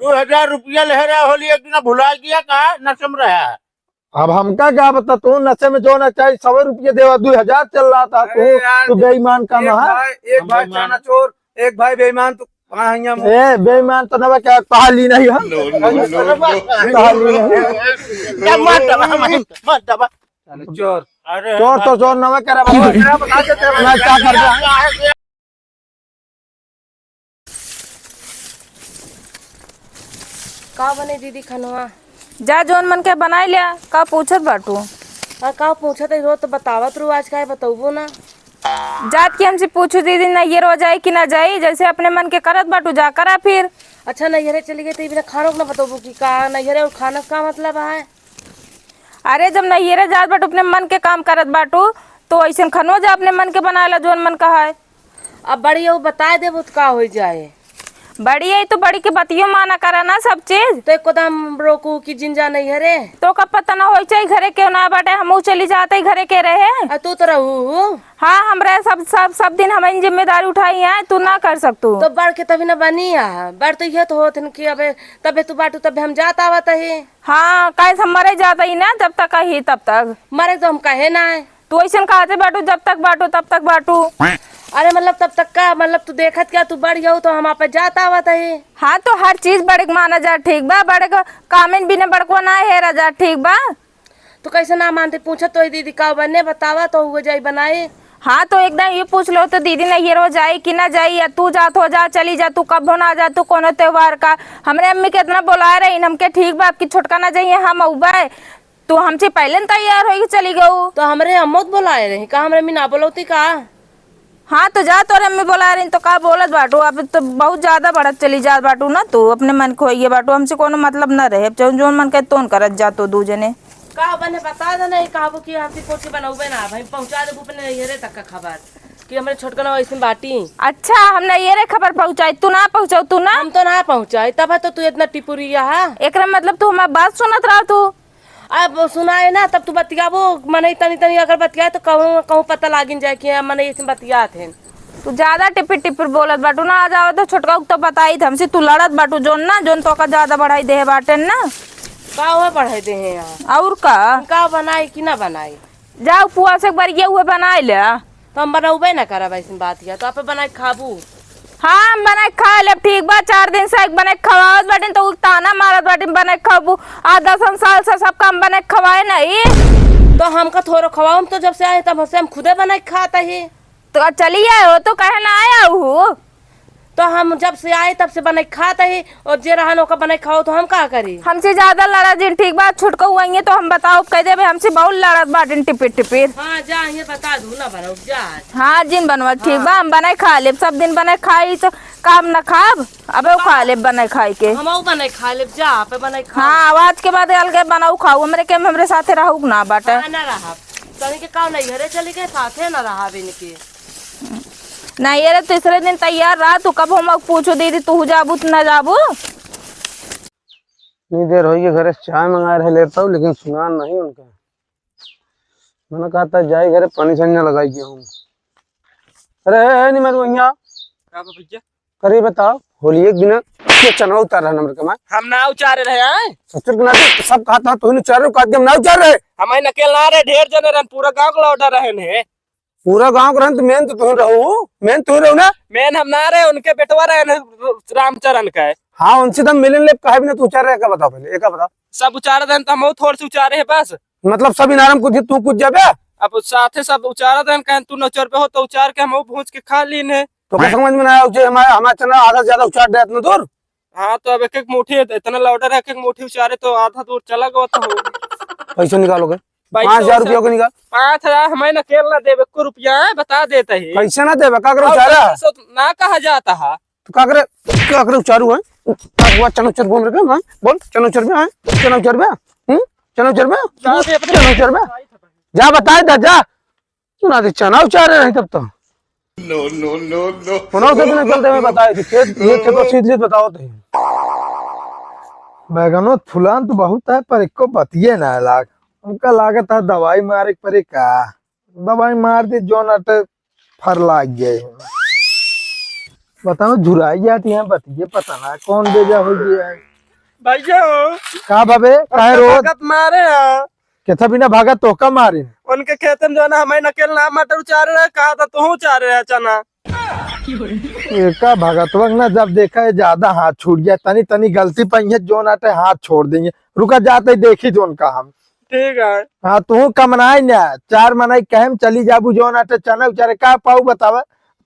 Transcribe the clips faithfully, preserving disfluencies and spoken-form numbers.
दो हजार रुपया ले रहा होली एक दिन, भुला गया का? नशे में रहा। अब हमका क्या बता, तू नशे में जो ना चाहे, सौ रुपये देवा, दो हजार चल रहा था, तू, अरे यार, तू बेईमान का एक महा। भाई, एक हम भाई बेईमान। चाना चोर, एक भाई बेईमान, तू कहाँ है हम? ए, बेईमान तो नवा क्या, कहा ली नहीं हम? No, no, no, no. कहा ली नहीं। क्या मत दबा, मत, मत दबा। चोर। अरे चोर तो चोर नवा करा बाबा। तेरा बता देते हैं। मैं क्या करता है? का बने दीदी खनवा? जा जौन मन के बनाई ल्या, का पूछत बाटू? आ, का पूछत है, रोज तो बतावत रहू, आज काहे बतौबो ना? जात के हमसे पूछू दीदी, नैहर हो जाई कि ना जाई, जैसे अपने मन के करत बाटू, जा करा फिर। अच्छा, नैहरे चली गई तो ये बिना खानों को ना बतौबू कि का नैहरे और खाना का मतलब है? अरे, जब नैहरे जात बाटू, अपने मन के काम करत बाटू, तो ऐसन खनो जा अपने मन के बनाए ला, जौन मन कहाए। अब बड़ी यहू बताए देबू तो का हो जाए? बड़ी है तो बड़ी के बतियो माना करा ना सब चीज। तो एको दम रोकू कि जिन जा नैहरे। तो का पता ना होई चाहे घरे केहू ना बाटे, हमहू चली जाते घरे के रहे। आ तू तो रहू। हाँ, हमरे सब, सब, सब दिन हम जिम्मेदारी उठाई है, तू ना कर सकतू। तो बड़ के तभी ना बनी है, बड़ तो ये तो होत हन कि अबे तबे तू बाटू तबे हम जात आवत ही। हाँ, काहे से हम मरे जात ही ना, जब तक ही तब तक। मरे तो हम कहे ना है। तू ऐसन कहते बाटू, जब तक बाटू तब तक बाटू। अरे मतलब तब तक का, मतलब तू देखत क्या, तू बड़ गयू तो हम आप जात आवत ही। हाँ, तो हर चीज बड़े के माना जा, ठीक बा, बड़े के कामिन बिना बड़को ना हेरा जा, ठीक बा। तो कैसे ना मानते, पूछत तो ही दीदी का बने बतावा तो हुए जाई बनाई। हाँ, तो एकदम ये पूछ लो तो दीदी नैहर हो जाई कि ना जाई, या तू जात हो जा, चली जा, तू कब हो ना जा, तू कोनो त्योहार का। हमरे अम्मी के इतना बोलाए रही, हमके ठीक बा, आपकी छोटका ना जाइए, हम अउबे। तू हमसे पहले न तैयार होइके चली गऊ। तो हमरे अम्मो त बोलाए रही का, हमरे अम्मी ना बोलौती का? हाँ, तो जा, तोरे अम्मी बोलाए रही तो का बोलत बाटू? अब तो बहुत ज्यादा बढ़त चली जात बाटू ना तू, अपने मन खोइए बाटू, हमसे कोनो मतलब ना रहे। अब जौन, जौन मन कहे तोन करत जा तो दू जने। का बने बता दे नहीं, कहबो कि हमसे कुछ बनौबे ना, भाई पहुँचा देबू अपने नैहरे तक का खबर कि हमरे छोटकन ऐसे बाटी। अच्छा, हम नैहरे खबर पहुँचाई, तू ना पहुँचाऊ, तू ना? हम तो ना पहुँचाई, तब है तो तू इतना टिपुरिया है। एकरा मतलब तू हमार बात सुनत रहा तू? अब सुनाए ना, तब तू बतियाबो, मनई तनी तनी अगर बतियाए तो कहूँ, कहूँ पता लागिन जाए कि हाँ, मनई ऐसे बतियात हैं। तू ज्यादा टिपिर टिपिर बोलत बाटू ना, आ जाओ तो छोटका तो बताई थे हमसे, तू लड़त बाटू जोन ना, जोन तो का ज्यादा बढ़ाई दे बाटे ना। का हुआ बढ़ाई दे हैं यहाँ? और का? हम का बनाई कि ना बनाई? जाओ पुआ से एक बार ये हुए बनाए ले। तो हम बनौबे ना करब ऐसन बात या, तो आप बनाए खाबू। हाँ, हम बनाए खा लेब, ठीक बा। चार दिन से एक बनाए खवावत बाटिन, तो उ ताना मारत बाटिन, बनाए खाबू। आ दसन साल से सब काम बनाए खवाए नहीं। तो हमका थोड़ो खवाओ, हम तो जब से आए तब से हम खुदे बनाए खात ही। तो चली आए हो, तो कहे ना आया हूँ। तो हम जब से आए तब से बनाए खात ही, और जे रहन ओका बनाए खाओ तो हम का करी? हमसे ज्यादा लड़ा जिन, ठीक बा, छुटको हुआ तो हम बताओ, कह देबे हमसे बहुत लड़त बाटिन टिपिर टिपिर। हाँ, जा, ये बता दू ना बनाओ, जा। हाँ, जिन बनवा, ठीक बा, हाँ। हम बनाए खा लेब, सब दिन बनाए खाई तो काम ना खाब, अबे खा लेब बनाए खाई के। हम बनाए खा लेब, जा, पे बनाए खा। हाँ, अब आज के बाद अलगे बनाऊ खाऊ, हमरे के, हमरे साथे रहू ना बाटे। हाँ, ना रहब। तनी के का नहीं घरे चली गए, साथे ना रहब इनके। नहीं, अरे तीसरे दिन तैयार रहा, तू कब हम पूछो दीदी, तू जाबू त ना जाबू? इतनी देर होई के घरे से चाय मंगाए रहे, लेता हूँ, लेकिन सुना नहीं उनका। मैंने कहा था, जाए घरे पानी छानी लगाई के हूँ। अरे, ए, ए, नहीं, मैं तो वहीं आ। का बा भैया? करे बताओ, होली एक दिन के चना उतार रहा नंबर कमा। हम ना उचारे रहे हैं। ससुर के नाते सब कहा था, तू ही उचार रहे हो, कहा कि हम ना उचार रहे। हमारे नकेल ना रहे, ढेर जने रहन, पूरा गांव का लौटा रहन है। पूरा गांव का रहन तो मेन तो तू ही रहो, मेन तू ही रहो ना। मेन हम ना रहे, उनके बेटवा रहन है रामचरण का है। हाँ, उनसे तो हम मिलन ले, कहे भी ना तू उचार रहे, का बताओ पहले, एक बताओ। सब उचार रहन तो हम थोड़ से उचारे हैं बस। मतलब सब इनारम कुछ तू कुछ जाबे? अब साथे सब उचार रहन, कहें तू ना उचार पे हो तो उचार के हम भूज के खा लीन है। तो का समझ में ना आया, उचे हमारा, हमारा चना आधा से ज्यादा उचार देत ना दूर। हाँ, तो अब एक एक मुट्ठी, इतना लौडर है, एक एक मुट्ठी उचारे तो आधा दूर चला गवा तो हो। पैसा निकालो के। पैसा पाँच हजार वैसा रुपया को निकाल। पाँच हजार हमें नकेल ना देवे, एको रुपया है, बता देता ही। पैसा ना देवे, का करे और उचारा? पैसा ना कहा जाता है। तो का करे, का करे उचारू है? का हुआ, चना उचर बोल रहे हैं, बोल, चना उचर में, हाँ? चना उचर में, हम्म? चना उचर में? जा दे अपने चना उचर में? जा बताए दा, जा। तू ना दे चना उचारे रही तब तो। No, no, no, no। पुनः से बिना चलते में बताए थे, खेत, ये खेत को सीध सीध बताओ थे। बैगनो फुलान तो बहुत है, पर एको बतिये ना लाग। उनका लागत है दवाई मारे के परे का। दवाई मार दे, जोन अटे फर लाग गए। बताओ, झुराई जाती हैं बतिये, पता ना कौन बेजा हो गया है। भैया हो। का बा बे? काहे हमका रोज? भगत मारे हैं। केथा बिना भगत तोहका मारे? उनके खेते में जौन है, हमइन अकेल ना मटर उचारे रहे, कहा था तू उचारे रहे चना। एका भगतवा ना जब देखा है ज्यादा हाथ छूट गया, तनी तनी गलती पइहे जौन आटे हाथ छोड़ देंगे। रुका जाते ही देखी जौन का हम। ठीक है। हाँ, तू कमनाई ना, चार मनई कहे में चली जाबू जौन आटे चना उचारे का पाऊ बतावा?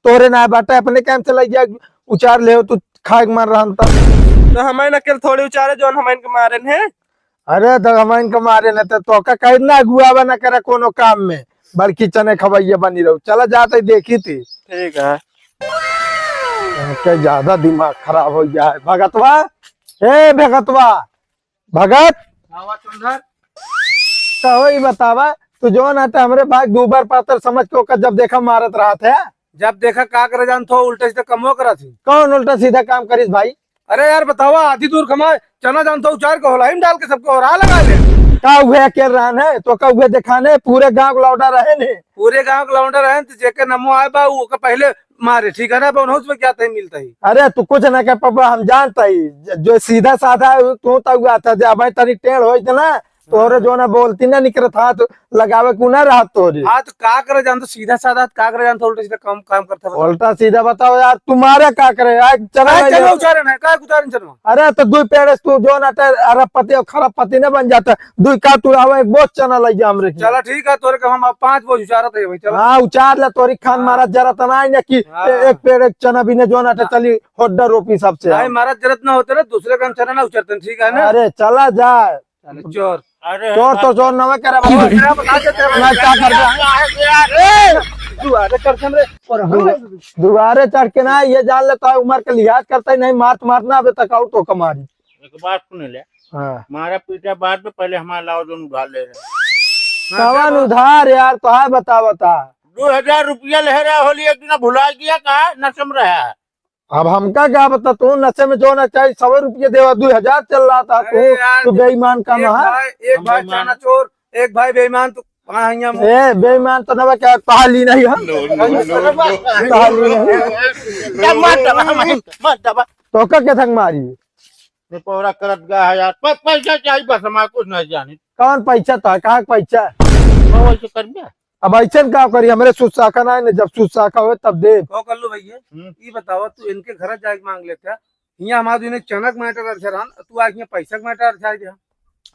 तोरे ना बाटे, अपने काम से लग जा, उचार ले तू खाए के मन रहन त। तो हमइन अकेल थोड़ी उचारे जौन हमइन के मारे हैं। अरे तो हमइन के मारे न त तोका कहीं ना अगुआवा ना करे कोनो काम में, बड़की चने खवैया बनी रहू। चला जाते ही देखी थी। ठीक है। इनके ज्यादा दिमाग खराब हो गया है। भगतवा, ए भगतवा, भगत। आवा चंदर। कहो ई बतावा, तू जौन आटे हमरे भाई दूबर पातर समझ के ओकर जब देखा मारत रहत है। जब देखा का करे जान थो, उल्टा सीधा कमो करत ही। कौन उल्टा सीधा काम करिस भाई? अरे यार बतावा, आधी दूर कमाए, चना जान थो उचार के होलाई में डाल के सबके होरा लगा ले। का उहे अकेल रहन है, तोका उहे देखाने, पूरे गाँव के लौंडा रहन है। पूरे गाँव के लौंडा रहन, तो जेके नमो आए बा, ओके पहले मारे, ठीक है ना? अब उन्हों से क्या तय मिलता ही। अरे तू कुछ ना कह पाबा, हम जानता ही। ज-, जो सीधा साधा है, तू तो हुआ था, जब भाई तनी टेढ़ होई त ना, तोहरे हाँ। जो ना बोलती ना निकरत हाथ लगावे को ना रहत तोहरे। हाँ, तो का करे जान तो सीधा साधा, का करे जान तो उल्टा सीधा काम, काम करता बता। उल्टा सीधा बताओ यार, तुम्हारे का करे? आज चना अरे नहीं चना ले- उचारे ना, का उचारे चना? अरे तो दुई पेड़ से तू जो ना टे-, अरबपति और खरबपति ना बन जाता। दुई का तू आवे, एक बोझ चना लग जा हमरे के। चला ठीक है, तोरे के हम अब पाँच बोझ उचारत है भाई, चला। हाँ, उचार ले, तोरी खान हाँ। मारा जरा तना है ना कि हाँ। ए-, एक पेड़ एक चना बिना जो ना टे हाँ। चली, होड्डा रोपी सबसे। भाई, मारा जरूरत ना होते ना, दूसरे का हम चना ना उचारते, ठीक है ना? अरे चला जा। अरे चोर। अरे चोर तो चोर नवे करे बाबा। तेरा बता देते हैं। ना क्या कर रहा है? ए! दुआरे चढ़ के हमरे और हम दुआरे चढ़ के ना, ये जान लेता है, उम्र के लिहाज करता ही नहीं, मार तो मारना अबे तक आऊ तो कमारी। एक बात सुन ले। हाँ। मारा पीटा बाद में पहले हमारा लाओ जोन उधार ले रहे। कवन उधार यार, तो है बता, बता। दो हजार रुपया ले रहा होली एक दिन भुला गया का, नशे में रहा। अब हमका क्या बता, तू नशे में जो ना चाही, सौ रुपये देवा, दो हजार चल रहा था, तू, अरे यार, तू बेईमान का एक महा। भाई, एक हम भाई बेईमान चना है। चोर, एक भाई बेईमान, तू कहाँ है हम? ए, बेईमान तो नवा क्या, कहा ली नहीं हम? No, no, no, no। कहा ली नहीं। क्या मत दबा, मत, मत दबा। तो का क्या थक मारी? ये पौरा करत गा है यार, प-, पैसा चाहिए बस, हमारे कुछ नहीं जाने। कौन पैसा था, कहाँ का पैसा? वो वैसे कर दिया। अब ऐसन का करी, हमरे सुसाखा ना है ना, जब सुसाखा होए तब दे। का कर लो भैया, हम्म। ई बतावा, तू इनके घर जाके मांग लेता, हियाँ हमारे दुने चनक matter अच्छा रहन, तू आके हियाँ पैसा के matter अच्छा दे।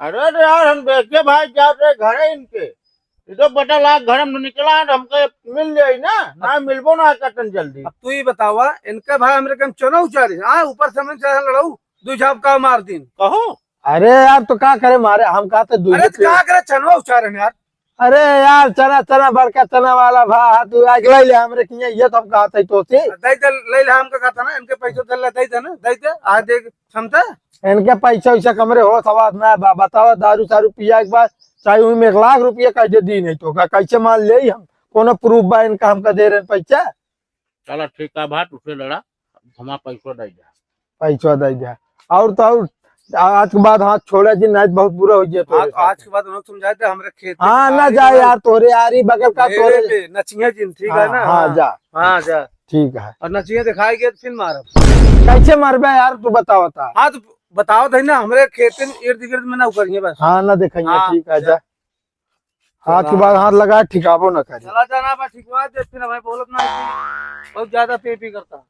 अरे रे यार, हम बेचे भाई जात रहे घर है इनके, ये तो बटा लाख घर में निकला है, हमको मिल जाई ना, ना मिलबो ना कतन जल्दी। अब तू ही बतावा, इनके भाई हमरे कम चना उचारी, हाँ, ऊपर से हमन से लड़ाऊ, दू झापका मार दीन। कहो। अरे यार, तो का करे मारे, हम कहते दू अरे, तो का करे चनवा उचारे यार। अरे यार, चना, चना, बड़का चना वाला भा, हाँ, तू आज ले ले हमरे किया, ये तो हम कहत है तो से। दे दे, ले ले, हमका कहता ना, इनके पैसे दे ले, दे दे ना, दे दे, आ दे, क्षमता। इनके पैसा वैसा कमरे हो सवाद ना बा, बतावा, दारू सारू पिया एक बार, चाहे उनमें एक लाख रुपया कह दे दी नहीं तो का, कैसे मान ले हम, कोनो proof बा इनका हमका दे रहे पैसा? चला ठीक है भाई, तुझसे लड़ा, हमारा पैसा दे दे। पैसा दे दे। और तो और, आ-, आज के बाद हाथ छोड़ा जी, नहीं तो बहुत बुरा हो गया तोरे आज, साथ। आज के बाद उन्हें समझाए थे, हमरे खेत हाँ, ना जाए यार, तोरे यारी बगल का मेरे तोरे पे नचिया जिन, ठीक है हाँ, ना? हाँ, हाँ। जा। हाँ, जा। ठीक है। और नचिया दिखाई गया तो फिर मारब। कैसे मारबे यार, तू बताओ ता। हाँ, तो बताओ थे ना, हमरे खेत में इर्द गिर्द में ना उकरिए बस। हाँ, ना देखेंगे, हाँ, ठीक है, जा। जा। हाथ के बाद हाथ लगा, ठिकाबो ना करे। चला जाना बा, ठिकवा दे, फिर हमें बोलत ना है कि बहुत ज्यादा पी पी करता।